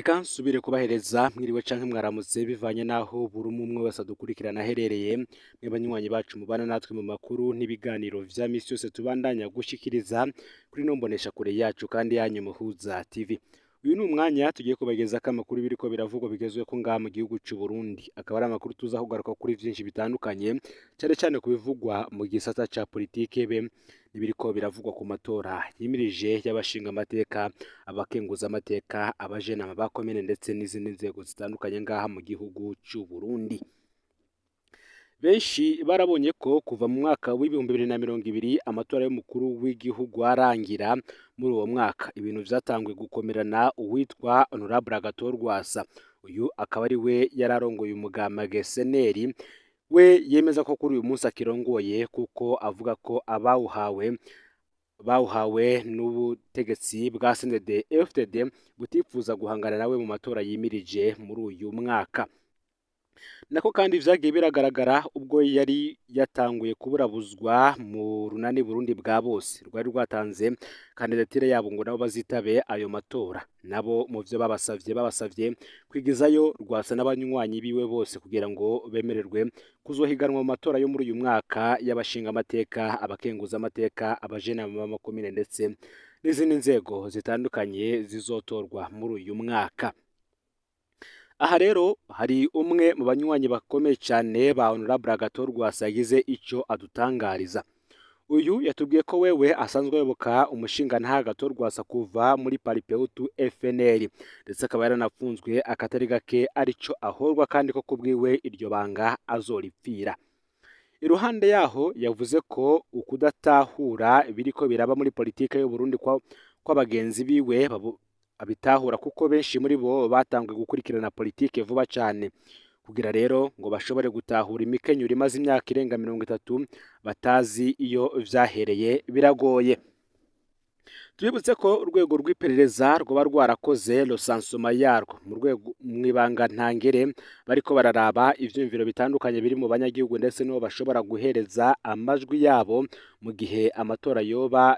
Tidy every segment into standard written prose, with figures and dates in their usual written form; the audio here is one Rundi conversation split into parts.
Reka nsubire kubahereza mwiriwe canke mwaramutse, bivanye n'aho buri umwe wese adukurikirana aherereye. Mwe banywanyi bacu mubana natwe mu makuru n'ibiganiro vya misi yose tubandanya gushikiriza kuri ino mboneshakure yacu kandi yanyu Muhuza TV. Uyu ni umwanya tugiye kubagezako amakuru biriko biravugwa bigezweho ngaha mu gihugu c'u Burundi. Akaba ari amakuru tuza kugaruka kuri vyinshi bitandukanye, cane cane ku bivugwa mu gisata ca politike be n'ibiriko biravugwa ku matora yimirije y'abashinga amateka, abakenguza amateka, abajenama ba komine ndetse n'izindi nzego zitandukanye ngaha mu gihugu c'u Burundi. Benshi barabonye ko kuva mu mwaka w'2020 amatora y'umukuru w'igihugu arangira, muri uwo mwaka ibintu vyatanguye gukomerana uwitwa Honorable Agathon Rwasa. Uyu akaba ari we yararongoye umugambwe SNL, we yemeza ko kuri uyu munsi akirongoye, kuko avuga ko abawuhawe bawuhawe n'ubutegetsi bwa CNDD FDD butifuza guhangana nawe mu matora yimirije muri uyu mwaka. Nako kandi vyagiye biragaragara ubwo yari yatanguye kuburabuzwa mu runani Burundi bwa bose rwari rwatanze kandidatire yabo ngo nabo bazitabe ayo matora. Nabo mu vyo babasavye kwigizayo Rwasa n'abanywanyi biwe bose kugira ngo bemererwe kuzohiganwa mu matora yo muri uyu mwaka y'abashinga amateka, abakenguza amateka, abajenama b'amakomine ndetse n'izindi nzego zitandukanye zizotorwa muri uyu mwaka. Aha rero hari umwe mu banywanyi bakomeye cyane ba Honorable Agathon Rwasa yagize ico adutangariza. Uyu yatubwiye ko wewe asanzwe ayoboka umushingantahe Agathon Rwasa kuva muri Palipehutu FNL, ndetse akaba yaranafunzwe akatari gake arico ahorwa, kandi ko kubwiwe iryo banga azoripfira. Iruhande yaho yavuze ko ukudatahura biriko biraba muri politike y'u Burundi kw'abagenzi biwe abitahura, kuko benshi muri bo batanguye gukurikirana politike vuba cane, kugira rero ngo bashobore gutahura imikenyuro imaze imyaka irenga 30 batazi iyo vyahereye biragoye. Tubibutse ko urwego rw'iperereza rwoba rwarakoze recensement yarwo mu rwego mw'ibanga ntangere, bariko bararaba ivyumviro bitandukanye biri mu banyagihugu ndetse n'uwo bashobora guhereza amajwi yabo mu gihe amatora yoba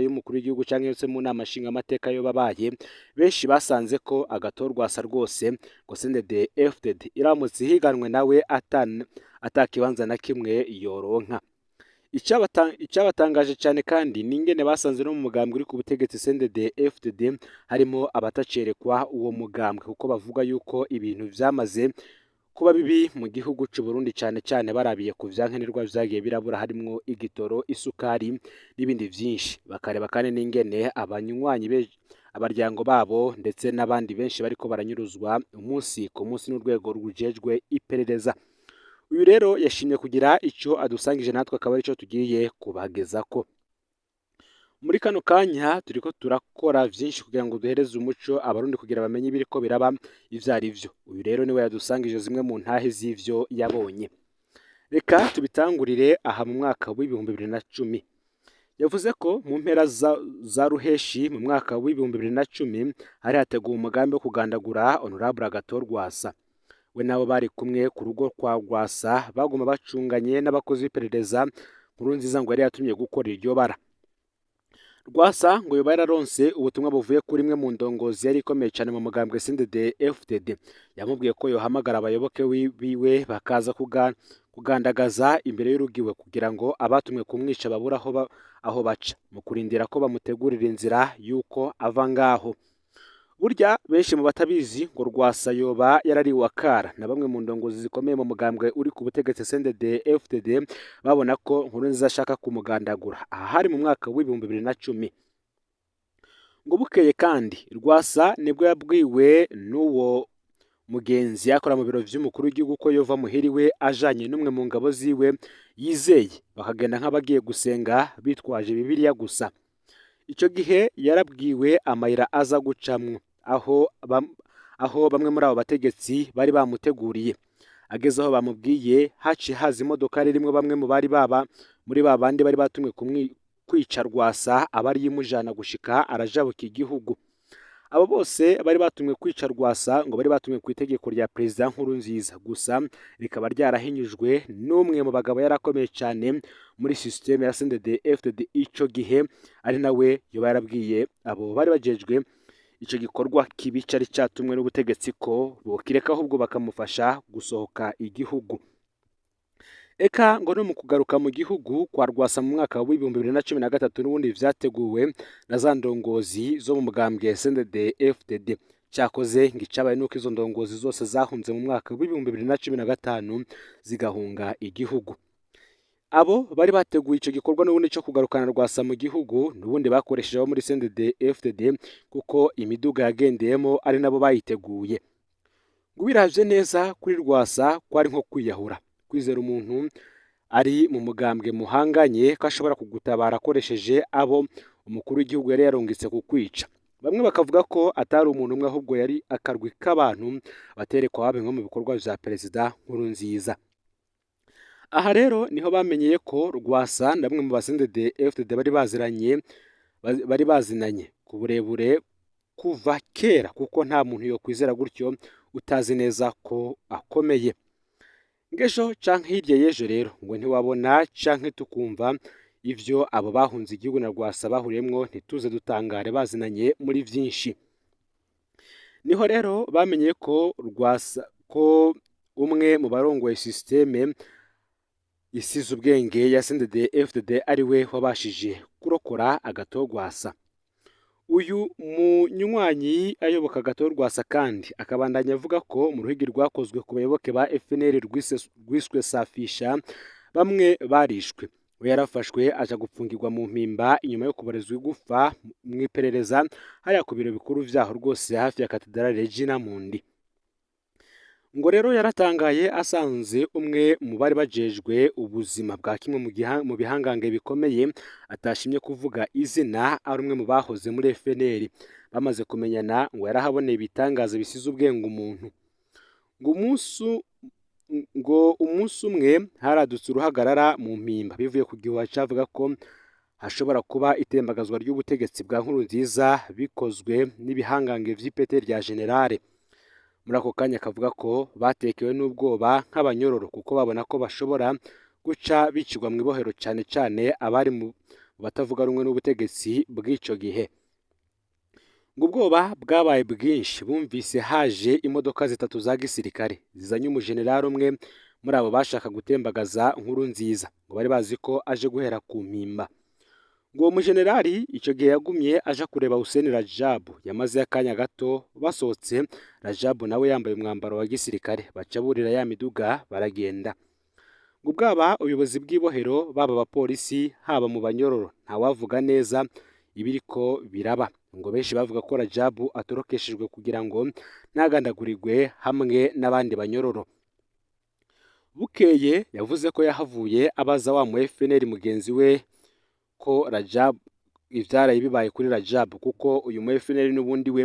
y'umukuru w'igihugu canke yose mu nama nshinga amateka yoba abaye. Benshi basanze ko Agathon Rwasa rwose ngo CNDD FDD iramutse ihiganwe nawe atakibanza na kimwe yoronka. Icyabatangaje cyane kandi ni ingene basanze no mu mugambwe uri ku butegetsi CNDD FDD harimo abatacerekwa uwo mugambwe, kuko bavuga yuko ibintu vyamaze kuba bibi mu gihugu c'u Burundi, cyane cyane barabiye ku vyankenerwa vyagiye birabura harimwo igitoro, isukari n'ibindi vyinshi. Bakareba kandi n'ingene abanywanyi abaryango babo ndetse n'abandi benshi bariko baranyuruzwa umunsi ku munsi n'urwego rujejwe iperereza. Uyu rero yashimye kugira ico adusangije, natwe akaba arico tugiye kubagezako. Muri kano kanya turiko turakora vyinshi kugira ngo duhereze umuco abarundi kugira bamenye ibiriko biraba ivyo ari vyo. Uyu rero niwe yadusangije zimwe mu ntahe z'ivyo yabonye. Reka tubitangurire aha mu mwaka w'2010. Yavuze ko mu mpera za ruheshi mu mwaka w'2010 hari hateguwe umugambi wo kugandagura Honorable Agathon Rwasa. We nabo bari kumwe ku rugo kwa Rwasa baguma bacunganye n'abakozi b'iperereza Nkurunziza ngo yari yatumye gukora iryo bara. Rwasa ngo yoba yararonse ubutumwa buvuye kuri imwe mu ndongozi yari ikomeye cyane mu mugambwe CNDD FDD. Yamubwiye ko yohamagara abayoboke biwe bakaza kugandagaza imbere y'urugo iwe kugira ngo abatumwe kumwica babure aho baca, mu kurindira ko bamutegurira inzira y'uko ava ngaho. Burya benshi mu batabizi ngo Rwasa yoba yarariwe akara na bamwe mu ndongozi zikomeye mu mugambwe uri ku butegetsi CNDD FDD, babona ko Nkurunziza ashaka kumugandagura. Aha hari mu mwaka w'2010. Ngo bukeye kandi Rwasa nibwo yabwiwe n'uwo mugenzi yakora mu biro vy'umukuru w'igihugu ko yova muhiriwe ajanye n'umwe mu ngabo ziwe yizeye, bakagenda nk'abagiye gusenga bitwaje Bibiliya gusa. Ico gihe yarabwiwe amayira aza gucamwo aho bamwe muri abo bategetsi bari bamuteguriye. Ageze aho bamubwiye haciye haza imodoka irimwo bamwe mu bari baba muri ba bandi bari batumwe kwica Rwasa, abari imujana gushika arajabuka igihugu. Abo bose bari batumwe kwica Rwasa ngo bari batumwe ku itegeko rya Perezida Nkurunziza, gusa rikaba ryarahinyujwe n'umwe mu bagabo yarakomeye cyane muri système ya CNDD FDD ico gihe, ari nawe yoba yarabwiye abo bari bajejwe ico gikorwa kibi cari catumwe n'ubutegetsi ko bokireka ahubwo bakamufasha gusohoka igihugu. Eka ngo no mu kugaruka mu gihugu kwa Rwasa mu mwaka w'2013 n'ubundi vyateguwe na za ndongozi zo mu mugambwe CNDD FDD. Cyakoze ngo icabaye nuko izo ndongozi zose zahunze mu mwaka w'2015 zigahunga igihugu. Abo bari bateguye ico gikorwa n'ubundi cyo kugarukana Rwasa mu gihugu n'ubundi bakoresheje abo muri CNDD FDD, kuko imiduga yagendeyemo ari nabo bayiteguye. Ngo ubiravye neza kuri Rwasa kwari nko kwiyahura, kwizera umuntu ari mu mugambwe muhanganye ko ashobora kugutabara akoresheje abo umukuru w'igihugu yari yarungitse kukwica. Bamwe bakavuga ko atari umuntu umwe ahubwo yari akarwi k'abantu baterekwa babe nko mu bikorwa vya Perezida Nkurunziza. Aha rero niho bamenyeye ko Rwasa na bamwe mu ba CNDD FDD bari bazinanye ku burebure kuva kera, kuko nta muntu yokwizera gutyo utazi neza ko akomeye. Ngejo canke hirya y'ejo rero ngo ntiwabona canke tukumva ivyo abo bahunze igihugu na Rwasa bahuriyemwo, ntituze dutangare bazinanye muri vyinshi. Niho rero bamenye ko Rwasa ko umwe mu barongoye systeme isize ubwenge ya CNDD FDD ari we wabashije kurokora Agathon Rwasa. Uyu munywanyi ayoboka Agathon Rwasa kandi akabandanya avuga ko mu ruhigi rwakozwe ku bayoboke ba FNL rwiswe Safisha bamwe barishwe. We yarafashwe aja gupfungirwa mu Mpimba inyuma yo kubarezwa igufa mu iperereza hariya ku biro bikuru vyaho rwose hafi ya Katedrale Regina Mundi. Ngo rero yaratangaye asanze umwe mu bari bajejwe ubuzima bwa kimwe mu bihangange bikomeye atashimye kuvuga izina ari umwe mu bahoze muri FNL. Bamaze kumenyana ngo yarahaboneye ibitangaza bisize ubwenge umuntu. Ngo umunsi umwe haradutse uruhagarara mu Mpimba bivuye ku gihuha cavuga ko hashobora kuba itembagazwa ry'ubutegetsi bwa Nkurunziza bikozwe n'ibihangange vy'ipete rya generale. Muri ako kanya akavuga ko batekewe n'ubwoba nk'abanyororo, kuko babona ko bashobora guca bicirwa mu ibohero cane cane abari mu batavuga rumwe n'ubutegetsi bw'ico gihe. Ngo ubwoba bwabaye bwinshi bumvise haje imodoka zitatu za gisirikare zizanye umujenerali umwe muri abo bashaka gutembagaza Nkurunziza, ngo bari bazi ko aje guhera ku Mpimba. Ngo uwo mujenerali ico gihe yagumye aja kureba Hussein Rajabu, yamaze akanya gato basohotse, Rajabu nawe yambaye umwambaro wa gisirikare, baca burira ya miduga baragenda. Ngo bwaba ubuyobozi bw'ibohero, baba abapolisi, haba mu banyororo, ntawavuga neza ibiriko biraba. Ngo benshi bavuga ko Rajabu atorokeshejwe kugira ngo ntagandagurirwe hamwe n'abandi banyororo. Bukeye yavuze ko yahavuye abaza wa mu FNL mugenzi we ko Rajab ivyaraye bibaye kuri Rajab, kuko uyu mu FNL n'ubundi we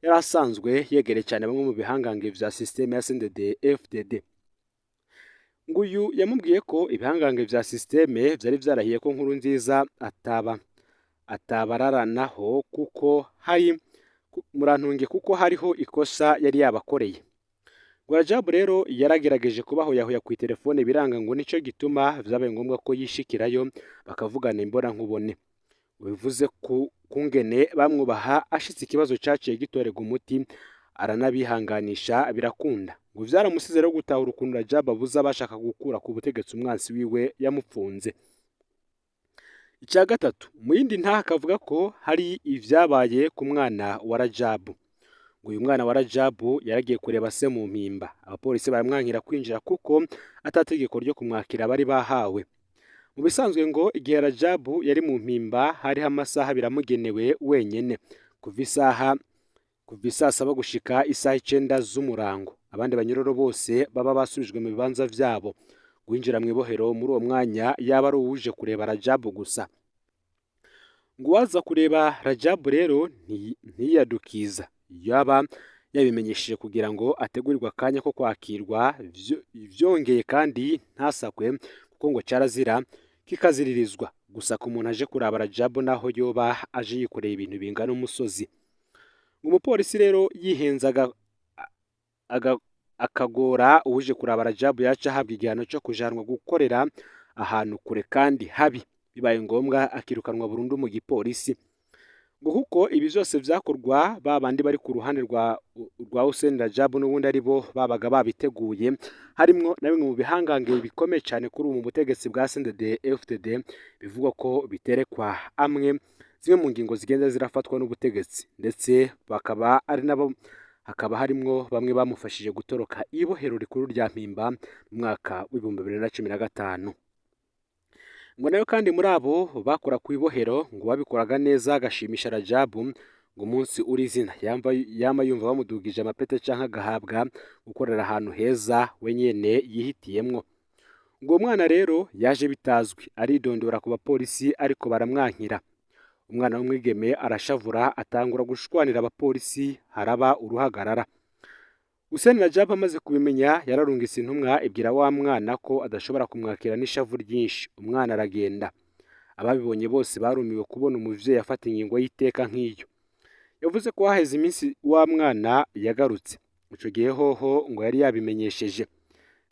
yari asanzwe yegereye cyane bamwe mu bihangange vya systeme ya CNDD FDD. Nguyu yamubwiye ko ibihangange vya systeme vyari vyarahiye ko Nkurunziza atabararanaho kuko hari murantunge kuko hariho ikosa yari yabakoreye. Ngo Rajab rero yaragerageje kubahoyahoya ku telefone biranga, ngo nico gituma vyabaye ngombwa ko yishikirayo bakavugana imbona nkubone. Bivuze ku kungene bamwubaha ashitse ikibazo caciye gitorerwa umuti aranabihanganisha birakunda. Ngo vyaramusize rero gutahura ukuntu Rajab abuza abashaka gukura ku butegetsi umwansi wiwe yamupfunze. Icya gatatu, mu yindi ntaha akavuga ko hari ivyabaye ku mwana wa Rajabu. Ngo uyu mwana wa Rajabu yaragiye kureba se mu Mpimba, abapolisi baramwankira kwinjira kuko atategeko ryo kumwakira bari bahawe. Mu bisanzwe ngo igihe Rajabu yari mu Mpimba hariho amasaha biramugenewe wenyene, kuva isaa saba gushika isaha 9 z'umurango. Abandi banyororo bose baba basubijwe mu bibanza vyabo. Gwinjira mu ibohero muri uwo mwanya yaba ari uwuje kureba Rajabu gusa. Ngo uwaza kureba Rajabu rero ntiyadukiza, yaba yabimenyesheje kugira ngo ategurirwe akanya ko kwakirwa, vyongeye kandi ntasakwe kuko ngo carazira kikaziririzwa gusa ku muntu aje kuraba Rajabu naho yoba aje yikoreye ibintu bingana umusozi. Umupolisi rero yihenzaga akagora uwuje kuraba Rajabu yaca ahabwa igihano cyo kujanwa gukorera ahantu kure kandi habi, bibaye ngombwa akirukanwa burundu mu gipolisi. Ngo kuko ibi vyose vyakorwa ba bandi bari ku ruhande rwa Hussein Rajabu n'ubundi ari bo babaga babiteguye, harimwo na bimwe mu bihangange bikomeye cane kuri ubu mu butegetsi bwa CNDD FDD, bivugwa ko biterekwa amwe zimwe mu ngingo zigenda zirafatwa n'ubutegetsi, ndetse bakaba ari nabo hakaba harimwo bamwe bamufashije gutoroka ibohero rikuru rya Mpimba mu mwaka w'2015. Ngo nayo kandi muri abo bakora ku ibohero ngo babikoraga neza agashimisha Rajabu, ngo umunsi uri izina yama yumva bamudugije amapete canke agahabwa gukorera ahantu heza we nyene yihitiyemwo. Ngo uwo mwana rero yaje bitazwi aridondora ku bapolisi ariko baramwankira. Umwana w'umwigeme arashavura atangura gushwanira abapolisi, haraba uruhagarara. Hussein Rajabu amaze kubimenya yararungitse intumwa ibwira wa mwana ko adashobora kumwakira n'ishavu ryinshi. Umwana aragenda. Ababibonye bose barumiwe kubona umuvyeyi afata ingingo y'iteka nk'iyo. Yavuze ko haheze iminsi wa mwana yagarutse. Ico gihe hoho ngo yari yabimenyesheje,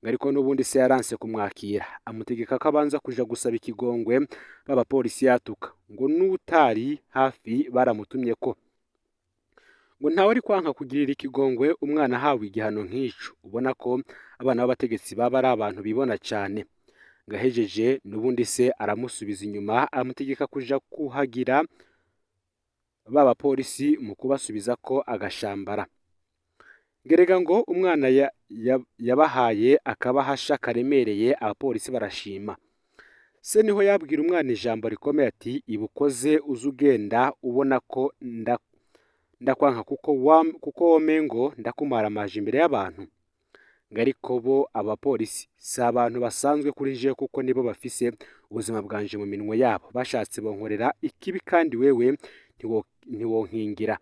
ariko n'ubundi se yaranse kumwakira, amutegeka ko abanza kuja gusaba ikigongwe b'abapolisi yatuka, ngo n'utari hafi baramutumye ko ngo ntawe ari kwanka kugirira ikigongwe umwana ahawe igihano nk'ico. Ubona ko abana b'abategetsi baba ari abantu bibona cane. Ngahejeje n'ubundi se aramusubiza inyuma, amutegeka kuja kuhagira ba bapolisi mu kubasubiza ko agashambara. Ngerega ngo umwana yabahaye akabahasha karemereye, abapolisi barashima. Se niho yabwira umwana ijambo rikomeye ati: ibukoze uze ugenda ubona ko ndakwanka kuko womengo ndakumaramaje imbere y'abantu. Ngo ariko bo abapolisi si abantu basanzwe kuri jewe, kuko nibo bafise ubuzima bwanje mu minwe yabo, bashatse bonkorera ikibi kandi wewe ntiwonkingira.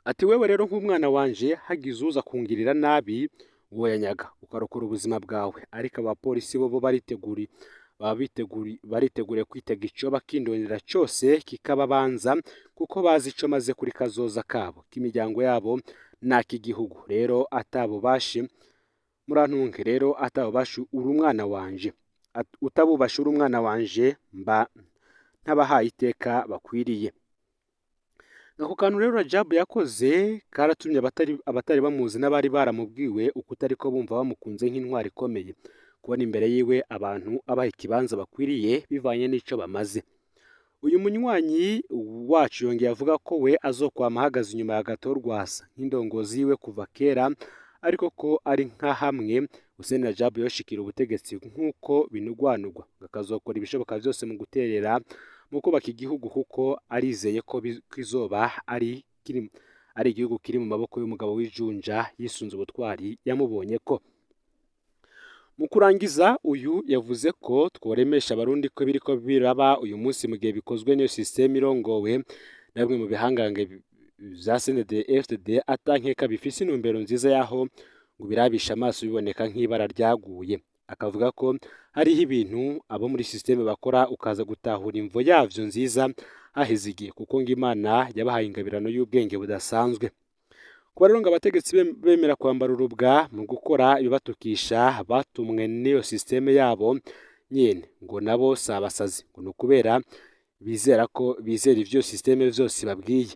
Ati wewe rero nk'umwana wanje hagize uza kungirira nabi woyanyaga ukarokora ubuzima bwawe, ariko abapolisi bo bariteguriye kwitega ico bakindonera cose kikababanza, kuko bazi ico maze kuri kazoza kabo k'imiryango yabo n'ak'igihugu. Rero atabubashe murantunke, rero atabubashe uri umwana wanje, utabubashe uri umwana wanje mba ntabahaye iteka bakwiriye. Ako kantu rero Rajabu yakoze karatumye abatari bamuzi n'abari baramubwiwe ukutari ko bumva bamukunze nk'intwari ikomeye, kubona imbere yiwe abantu abaha ikibanza bakwiriye bivanye n'ico bamaze. Uyu munywanyi wacu yongeye avuga ko we azokwama ahagaze inyuma ya Agathon Rwasa nk'indongozi yiwe kuva kera, ariko ko ari nka hamwe Hussein Rajabu yoshikira ubutegetsi nk'uko binugwanugwa, akazokora ibishoboka vyose mu guterera mu kubaka igihugu, kuko arizeye ko kizoba ari igihugu kiri mu maboko y'umugabo w'ijunja yisunze ubutwari yamubonye ko. Mu kurangiza uyu yavuze ko tworemesha abarundi ko biriko biraba uyu munsi mu gihe bikozwe n'iyo systeme irongowe na bimwe mu bihangange vya CNDD FDD atankeka bifise intumbero nziza yaho ngo birabisha amaso biboneka nk'ibara ryaguye. Akavuga ko hariho ibintu abo muri systeme bakora ukaza gutahura imvo yavyo nziza haheze igihe, kuko ngo Imana yabahaye ingabirano y'ubwenge budasanzwe. Kuba rero ngo abategetsi bemera kwambara urubwa mu gukora ibibatukisha batumwe n'iyo systeme yabo nyene, ngo nabo si abasazi, ngo ni ukubera bizera ko bizera ivyo systeme vyose babwiye.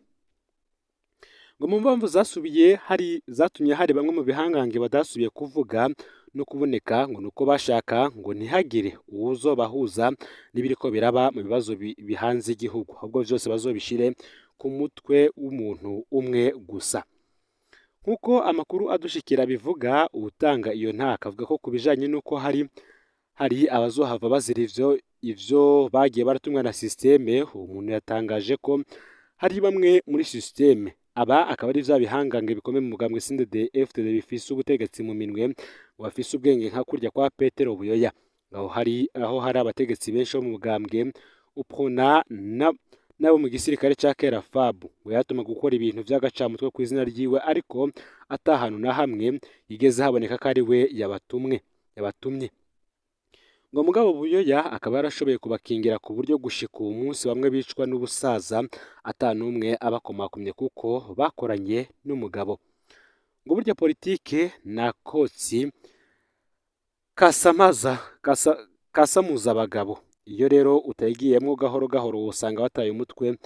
Ngo mu mpamvu zasubiye hari zatumye hari bamwe mu bihangange badasubiye kuvuga no kuboneka, ngo nuko bashaka ngo ntihagire uwuzobahuza n'ibiriko biraba mu bibazo bihanze igihugu, ahubwo vyose bazobishire ku mutwe w'umuntu umwe gusa. Nkuko amakuru adushikira bivuga, uwutanga iyo ntaka avuga ko ku bijanye n'uko hari abazohava bazira ivyo bagiye baratumwa na systeme, uwo muntu yatangaje ko hari bamwe muri systeme, aba akaba ari vya bihangange bikomeye mu mugambwe CNDD FDD bifise ubutegetsi mu minwe, bafise ubwenge nka kurya kwa Petero Buyoya, aho hari abategetsi benshi bo mu mugambwe UPRONA nabo mu gisirikare ca kera FAB, ngo yatuma gukora ibintu vy'agacamutwe kw'izina ryiwe, ariko atahantu na hamwe yigeze haboneka ko ari we yabatumye. Ngo mugabo Buyoya akaba yarashoboye kubakingira ku buryo gushika uwo munsi bamwe bicwa n'ubusaza ata n'umwe abakomakomye kuko bakoranye n'umugabo. Ngo burya politike na kotsi kasamuza abagabo, iyo rero utayigiyemwo gahoro gahoro wosanga wataye umutwe.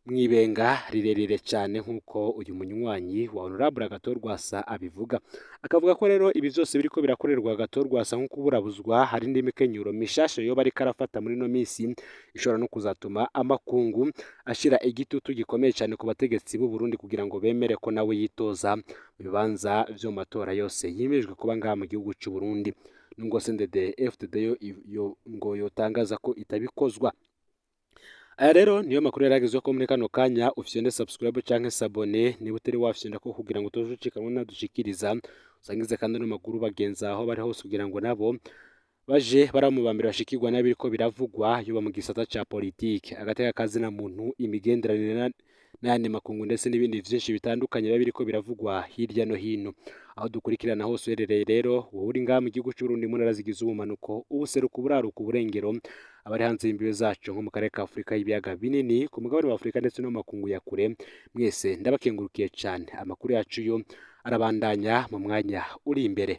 mwibenga rirerire cyane, nk'uko uyu munywanyi wa Honorable Agathon Rwasa abivuga. Akavuga ko rero ibi byose biriko birakorerwa Agathon Rwasa nko kuburabuzwa, hari indi mikenyuro mishasha yoba ariko arafata muri ino minsi ishobora no kuzatuma amakungu ashira igitutu gikomeye cyane ku bategetsi b'u Burundi kugira ngo bemere ko nawe yitoza mu bibanza vyo mu matora yose yimijwe kuba ngaha mu gihugu c'u Burundi, nubwo CNDD FDD yo ngo yotangaza ko itabikozwa. Aya rero niyo makuru yaragezweho ko muri kano kanya. Ufyonde subscribe canke s'abonner niba utari wafyonda ko kugira ngo utoje ucikanwa nadushikiriza. Usangize kandi no makuru bagenza aho bari hose kugira ngo nabo baje baramubambira bashikirwa n'abiriko biravugwa, yoba mu gisata ca politike, agateka kazina muntu, imigenderanire n'ayandi makungu, ndetse n'ibindi vyinshi bitandukanye biba biriko biravugwa hirya no hino aho dukurikirana hose uherereye. Rero wowe uri ngaha mu gihugu c'Uburundi, mu ntara zigize ubumanuko, ubuseruko, uburaruko, uburengero, abari hanze y'imbibe zacu nko mu karere ka Afurika y'ibiyaga binini, ku mugabane wa Afurika ndetse no mu makungu ya kure, mwese ndabakengurukiye cane. Amakuru yacu yo arabandanya mu mwanya uri imbere.